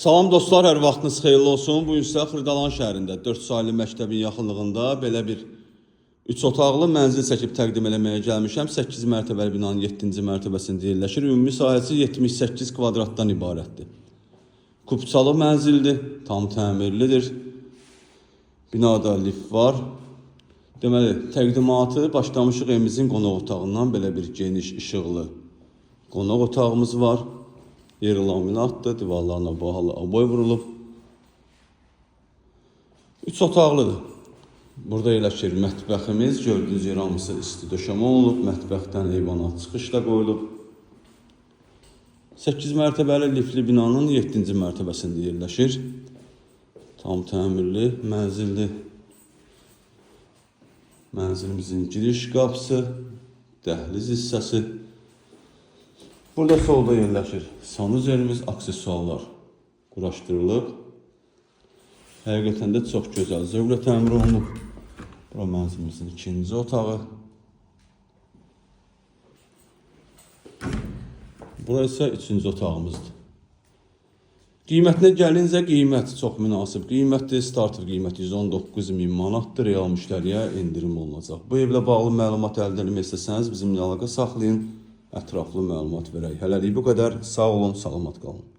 Salam dostlar, hər vaxtınız xeyirli olsun. Bu gün sizə Xırdalan şəhərində 4 saylı məktəbin yaxınlığında belə bir 3 otaqlı mənzil çəkib təqdim eləməyə gəlmişəm. 8 mərtəbəli binanın 7-ci mərtəbəsində yerləşir. Ümumi sahəsi 78 kvadratdan ibarətdir. Kupçalı mənzildir, tam təmirlidir. Binada lift var. Deməli, təqdimatı başlamışıq evimizin qonaq otağından, belə bir geniş, işıqlı qonaq otağımız var. Yeri laminatdır, divarlarına bahalı aboy vurulub. 3 otaqlıdır. Burada yerləşir mətbəximiz. Gördüyünüz yer hamısı isti döşəmə olunub. Mətbəxdən eyvana çıxış da qoyulub. 8 mərtəbəli liftli binanın 7-ci mərtəbəsində yerləşir. Tam təmirli mənzildir. Mənzilimizin giriş qapısı, dəhliz hissəsi. Burada solda yerləşir sanuzelimiz, aksesuarlar quraşdırılıb. Həqiqətən də çox gözəl zövqlə təmir olunub. Bura mənzilimizin ikinci otağı. Bura isə üçüncü otağımızdır. Qiymətinə gəlincə qiymət çox münasib qiymətdir. Starter qiyməti 119 min manatdır. Real müştəriyə endirim olunacaq. Bu evlə bağlı məlumat əldə etmək istəsəniz bizimlə əlaqə saxlayın. Ətraflı məlumat verək. Hələlik bu qədər. Sağ olun, salamat qalın.